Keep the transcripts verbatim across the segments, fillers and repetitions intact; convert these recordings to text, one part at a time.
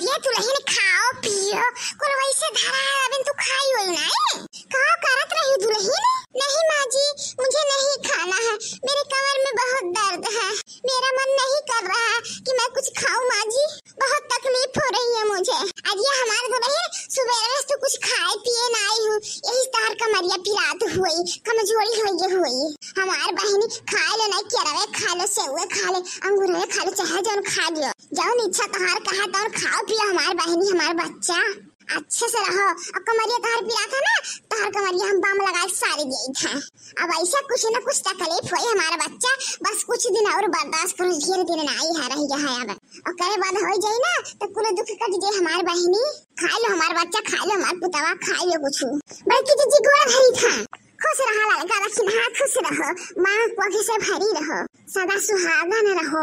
ये दुलहिन खाओ पियो, कुल वैसे धरा है, अभी तू खाई होई ना, ए? का करत रही दुलहिन? नहीं माँ जी, मुझे नहीं खाना है, मेरे कमर में बहुत दर्द है, मेरा मन नहीं कर रहा है कि मैं कुछ खाऊं माँ जी, बहुत तकलीफ हो रही है मुझे। अरे हमार दुलहिन, सुबेरे से तू कुछ खाए पिए ना आई हूँ, यही से तोहार कमरिया पिरात हुई, कमजोरी हो गई हुई। हमार बहिनी, खाए लो नहीं केरवे खा लो, सेवे खा ले, अंगूरवे खा लो, चाहे जौन खा लियो, जौन इच्छा तोहार कहा तौन खाओ पियो हमार बहिनी, हमार बच्चा। अच्छे से रहो। और कमरिया तोहार पिरात है ना, तोहार कमरिया हम बाम लगा के सारी देत है। अब ऐसा कुछ ना कुछ तकलीफ होई हमारा बच्चा, बस कुछ दिन और बर्दाश्त करो, ढेर दिन ना आई है, रह गया है अब। ओकरे बाद हो जाई ना तो कुल दुख कट जाई हमार बहिनी। खा लो हमार बच्चा, खा लो हमार पुतवा, खा लो कुछ। बड़की जीजी गोड़ धरी था। खुश रहा ललका दखिनहा, खुश रहो, माँ कोख से भरी रहो, सदा सुहागन रहो।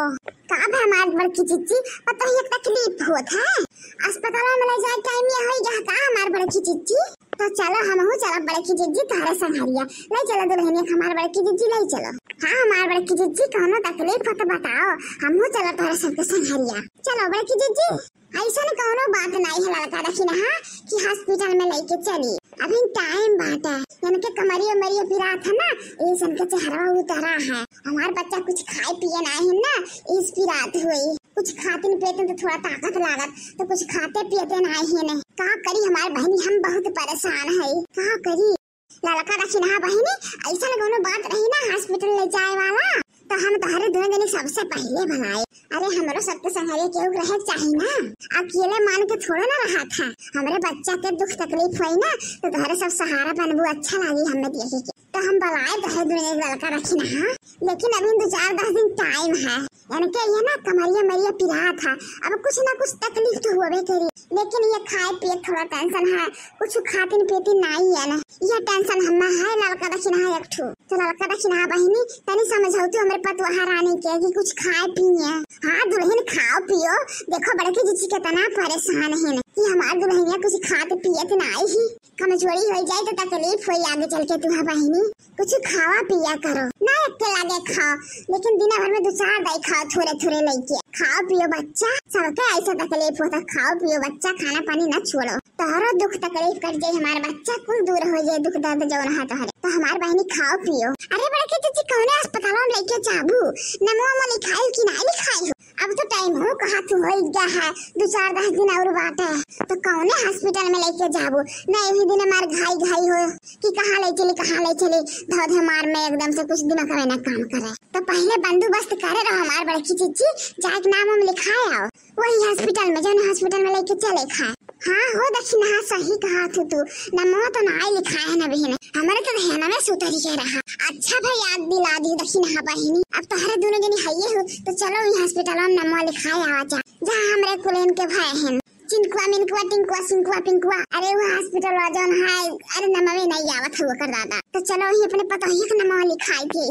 का बा हमार बड़की जीजी, पतोहिया के तकलीफ होत है? अस्पताल में ले जाए टाइम ये होई गया का हमार बड़की जीजी? तो चलो हमहू चलब बड़की जीजी तोहरे संघरिया। ले चलो दुलहिनिया के हमार बड़की जीजी, ले चलो। हाँ हमार बड़की जीजी, कौनो तकलीफ हो तो बताओ, हमहू चलब तोहरे सबके संघरिया। चलो बड़की जीजी। ऐसन कौनो बात नाई है ललका दखिनहा कि हॉस्पिटल में लेके चली, अभी टाइम बाटे। इनके कमरियो मरियो पिरात है ना, इस इनके चेहरा उतरा है। हमार बच्चा कुछ खाए पिए नाई है ना, इस पिरात हुई। कुछ खातिन पीतिन तो थोड़ा ताकत लागत, तो कुछ खाते पियते नाई है ने। का करी हमार बहिनी, हम बहुत परेशान है, का करी? ललका दखिनहा बहिनी, ऐसन कौनो बात रही ना हॉस्पिटल ले जाए वाला, तो हम तोहरे दोनों जने सबसे पहले बनाए। अरे हमरो सबके संघरे केहू रहे के चाही ना, अकेले मान के थोड़े ना रहा था। हमरे बच्चा के दुख तकलीफ होई ना, तो तोहरे सब सहारा बनबू, अच्छा लागी हमें देखे के। तो हम बुलाए तोहरे दोनों जने ललका दखिनहा, लेकिन अभी दो चार दस दिन टाइम है। इनके ये ना कमरिया मरिया पिरात है, अब कुछ ना कुछ तकलीफ तो होबे करी, लेकिन ये खाए पिए थोड़ा टेंशन है, कुछ खातिन पीतिन नाई है ना, ये टेंशन हमें है। ललका दखिनहा एक ठो, तो ललका दखिनहा बहिनी, तनी समझौतू हमरे पतोहा रानी के कि कुछ खाए पिए। हाँ दुलहिन खाओ पियो, देखो बड़की जीजी कितना परेशान है कि हमार दुलहिनिया कुछ खात पियत नाई ही, कमजोरी हो जाए तो तकलीफ होई आगे चल के तुहा बहिनी। कुछ खावा पिया करो ना, एक के लागे खाओ, लेकिन दिना भर में दो चार दाई खाओ, थोड़े थोड़े लेके खाओ पियो बच्चा। सबके ऐसा तकलीफ होता, खाओ पियो बच्चा, खाना पानी ना छोड़ो, तोहरो दुख तकलीफ कट जाई, हमार बच्चा कुल दूर हो जाए, दुख दर्द जौन है तोहरे। तो हमार बहिनी खाओ पियो। अरे बड़की जीजी, कौने अस्पताल में लेके जाबू? नमवा में लिखाई कि ना लिखाई हो? अब तो टाइम हो कहा तू हो गया है, दो चार दस दिन और बाटे, तो कौने हॉस्पिटल में लेके जाबू? ना यही दिन हमार घाई घाई हो कि कहाँ ले चली, कहाँ ले चली, धौधे मार में एकदम से कुछ दिमाग में ना काम करे। तो पहले बंदोबस्त करे रहो हमार बड़की जीजी, जाए के नाम हम लिखाए आओ वही हॉस्पिटल में, जौन हॉस्पिटल में लेके चले खाए। हाँ हो दखिनहा, सही कहा तू, तू नमवा तो ना लिखाए है ना बहन, हमारे तो ध्यान में सुतरी के रहा। अच्छा भाई याद दिला दी दखिनहा बहिनी, अब तोहरे दोनों जनी हइये हो, तो चलो वही हॉस्पिटल में नमवा लिखाए आवा जा, जहाँ हमरे कुलेन के भाई हैं। चिंकुआ, मिनकुआ, टिंकुआ, सिंकुआ, पिंकुआ। अरे वो हॉस्पिटल वाला जौन है, अरे नमवे नहीं आवत है ओकर दादा। तो चलो वही अपने पतोहिया के नमवा लिखाई दे।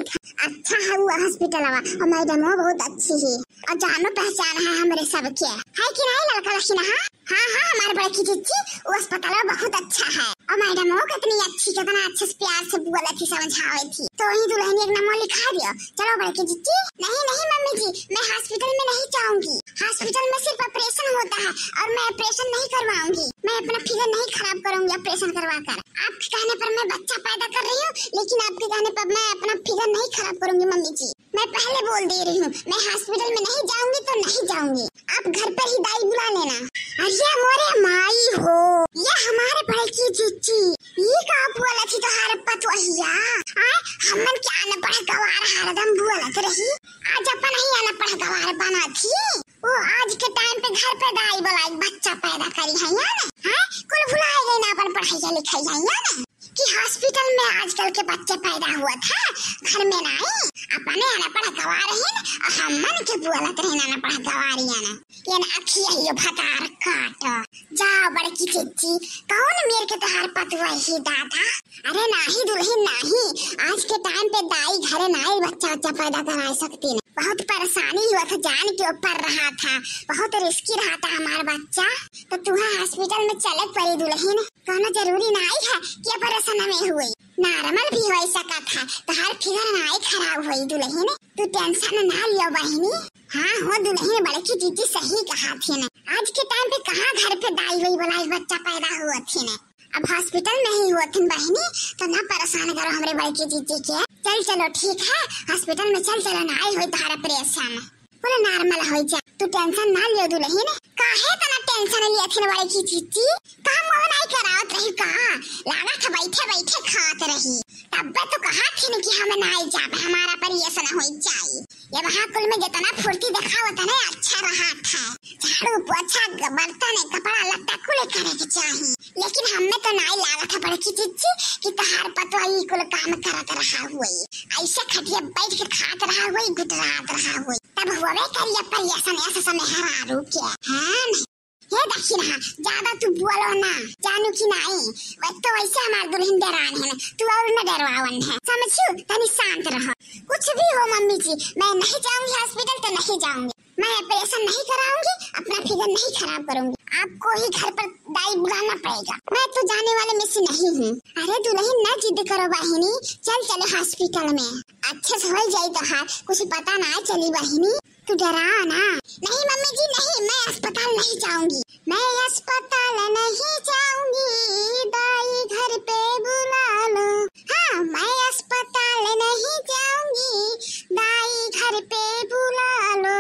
अच्छा है वो हॉस्पिटल वाला, और मैडम वो बहुत अच्छी है, और जानो पहचान है हमरे सबके। है कि नहीं ललका दखिनहा? हाँ, हाँ, हमार बड़की जीजी, वो अस्पताल बहुत अच्छा है। और मैडम वो कितनी अच्छी, कितना अच्छे से प्यार से बोलत थी, समझावे थी। तो वही दुलहिनिया के नमवा लिखा दियो। चलो बड़की जीजी। नहीं, नहीं मम्मी जी, मैं हॉस्पिटल में नहीं जाऊंगी। हॉस्पिटल में सिर्फ ऑपरेशन होता है और मैं ऑपरेशन नहीं करवाऊंगी। मैं अपना फिगर नहीं खराब करूंगी ऑपरेशन करवा कर। आपके कहने पर मैं बच्चा पैदा कर रही हूँ, लेकिन आपके कहने पर मैं अपना फिगर नहीं खराब करूंगी मम्मी जी। मैं पहले बोल दे रही हूँ, मैं हॉस्पिटल में नहीं जाऊंगी तो नहीं जाऊंगी। आप घर पर ही दाई बुला लेना। अरे मोरे माई हो, ये हमारे बड़की जीजी, ये का बोलत ही तोहार पतोहिया? आय, हमन के अनपढ़ गवार हरदम बोलत रही, आज अपन ही अनपढ़ गवार बनत ही। वो आज के टाइम पे घर पे दाई बुलाई बच्चा पैदा करी है या ना? हैं? कुल भुलाए गई ना अपन पढ़ाई लिखाई है या ना? कि हॉस्पिटल में आजकल के बच्चे पैदा हुआ था, घर में नहीं, अपने अनपढ़ गवार ही ना, हमन के बोलत रहे ना अनपढ़ गवार या ना। ये ना अखिया ये भतार काट। जा बड़की जीजी, कौन मेर के तोहार पतोहिया ही दादा? अरे नाही दुलहिन नाही, आज के टाइम पे दाई घरे नाही बच्चा बच्चा पैदा करा सकती न। बहुत परेशानी हुआ था, जान के ऊपर रहा था, बहुत रिस्की रहा था हमार बच्चा। तो तुहा हॉस्पिटल में चले पड़ी दुलहिन, कहना जरूरी नाही है कि ऑपरेशन में हुई, नॉर्मल भी हो सकत है, तोहार फिगर नाही खराब हुई दुलहिन, तू टेंशन ना लियो बहिनी। हाँ हो दुलहिन, बड़की जीजी सही कहा थी ने। आज के टाइम पे कहाँ घर पे दाई वाई वाला बच्चा पैदा हुआ थी ने। अब हॉस्पिटल में ही हुआ थी बहिनी, तो ना परेशान करो हमरे बड़की जीजी के। चल चलो ठीक है, हॉस्पिटल में चल चलो, ना आई होई तोहरा प्रेशर में। बोले नॉर्मल हो जा, तू टेंशन ना लियो दुलहिन। काहे तना टेंशन लिया थिन बड़की जीजी? काम वो नहीं करावत रही का? लागत है बैठे बैठे खात रही। तब्बे तो कहा थिन कि हम ना आई जाब, हमारा पर ये ऐसा ना होई जाई। ये वहाँ कुल में जितना फुर्ती दिखावत है ना, अच्छा रहा था। झाड़ू पोछा ग-, बर्तन कपड़ा लत्ता कुल करे के चाही। लेकिन हमें तो नाई लागत है बड़की जीजी कि तहार पतोह ई कुल काम करत रहा हुई। ऐसे खटिया बैठ के खात रहा हुई, गुटरात रहा हुई। तब होवे करिया पर ऐसन ऐसा समय हरारू के। हाँ नहीं। हे दखिनहा, ज्यादा तू बोलो ना, जानू कि नाई। वै तो वैसे हमार दुलहिन डेरान है ना, तू और न डेरवावन है। समझियो, तनी शांत रहो। कुछ भी हो मम्मी जी, मैं नहीं जाऊंगी हॉस्पिटल तो नहीं जाऊंगी। मैं ऑपरेशन नहीं कराऊंगी, अपना फिगर नहीं खराब करूंगी। आपको ही घर पर दाई बुलाना पड़ेगा। मैं तो जाने वाले में से नहीं हूँ। अरे दुलहिन, ना जिद करो बहिनी, चल चलो हॉस्पिटल में, अच्छे से हो जाई तोहार, कुछ पता ना चली बहिनी। तू डेराओ ना। नहीं मम्मी जी नहीं, मैं अस्पताल नहीं जाऊंगी। मैं अस्पताल नहीं जाऊंगी, दाई घर पे बुला लो। हाँ, मैं अस्पताल नहीं जाऊंगी, दाई घर पे बुला लो।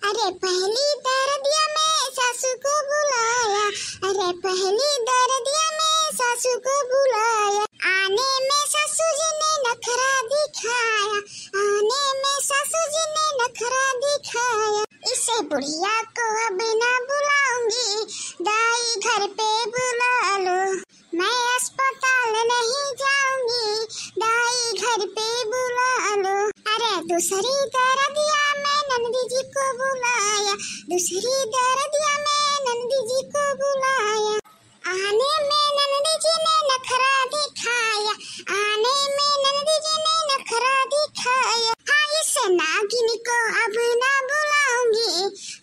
अरे पहली दर्दिया में सासू को बुलाया, अरे पहली दर्दिया में सासू को बुलाया। आने में सासू जी ने नखरा दिखाया, आने में सासू जी ने नखरा दिखाया। इसे बुढ़िया को अब ना बुलाऊंगी, दाई घर पे बुला लो। मैं अस्पताल नहीं जाऊंगी, दाई घर पे बुला लो। अरे दूसरी दर्दिया में नंदी जी को बुलाया, दूसरी दर्दिया में नंदी जी को बुलाया। आने में नंदी जी ने नखरा दिखाया, आने में नंदी जी ने नखरा दिखाया। हाँ, इस नागिन को अब ना बुलाऊंगी,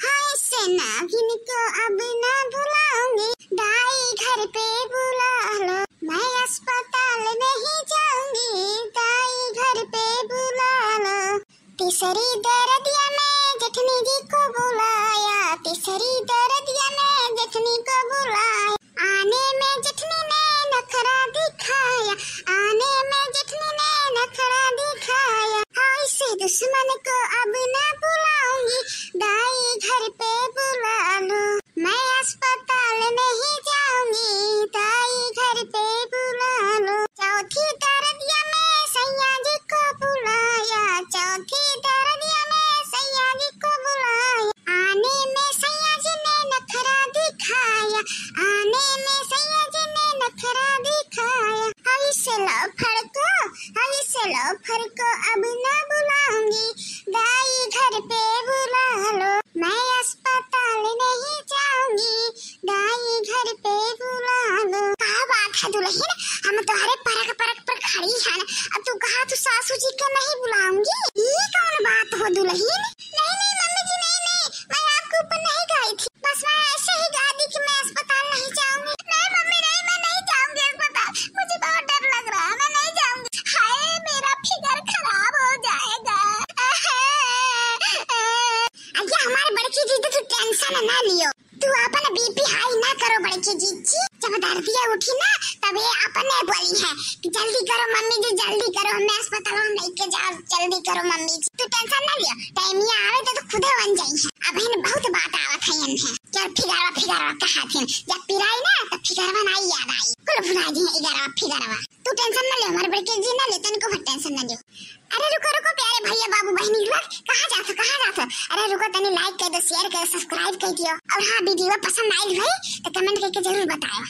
हाँ, इस नागिन को अब ना बुलाऊंगी, दाई घर पे बुला लो। मैं अस्पताल नहीं जाऊंगी, दाई घर पे बुला लो। तीसरी दर्दिया में जेठनी जी को बुलाया, तीसरी दर्दिया में जेठनी को बुलाया। आने में जेठनी ने नखरा दिखाया, आने में जेठनी ने नखरा दिखाया। हाँ, इसे दुश्मन को अब ना बुलाऊंगी, दाई घर पे बुला लो। मैं अस्पताल नहीं जाऊंगी, दाई घर पे बुला लो। चौथी दर्दिया में सैया जी को बुलाया, चौथी दर्दिया में सैया जी को बुलाया। आने में सैया जी ने नखरा दिखाया, आने में सैया जी ने नखरा दिखाया। हई से लो फड़को, हई से लो फड़को, अब ना बुलाऊंगी, दाई घर पे बुला लो। मैं अस्पताल नहीं जाऊंगी, दाई घर पे बुला लो। का बात है दुलहिन, हम तोहरे परक परक पर खड़ी हन, अब तू कहा तू सासू जी के नहीं बुलाऊंगी? ई कौन बात हो दुलहिन? नहीं नहीं मम्मी जी, नहीं नहीं, मैं आपके ऊपर नहीं गई थी, बस मैं ऐसे ही गा दी कि मैं अस्पताल नहीं जाऊंगी। नहीं मम्मी नहीं, मैं नहीं जाऊंगी अस्पताल, मुझे बहुत डर लग रहा है, मैं नहीं जाऊंगी। हाय मेरा फिगर खराब हो जाएगा। अरे हमारे बड़की जीजी, तू टेंशन ना लियो, तू अपन बीपी हाई ना करो बड़की जीजी। जब दर्दिया उठी ना, तब ये अपने बोली है कि जल्दी करो मम्मी जी, जल्दी करो, हमें अस्पताल में लेके जाओ, जल्दी करो मम्मी जी। तू टेंशन ना लियो, टाइम ये आवे तो, तो खुदे बन जाई है। अब है ना बहुत बात आवत है इनमें, जब फिगरवा फिगरवा कहा थे, जब पिराई ना तो फिगरवा ना याद आई, कुल भुला जी है इगरवा फिगरवा। तू टेंशन ना ले, हमारे बड़की जी ना ले, तनिको भर टेंशन ना लियो। अरे रुको रुको प्यारे भैया बाबू बहनी लोग, कहाँ जात हो, कहाँ जात हो? अरे रुको, तनी लाइक कर दो, शेयर कर दो, सब्सक्राइब कर दियो। और हाँ, वीडियो पसंद आइल भाई तो कमेंट करके जरूर बताओ।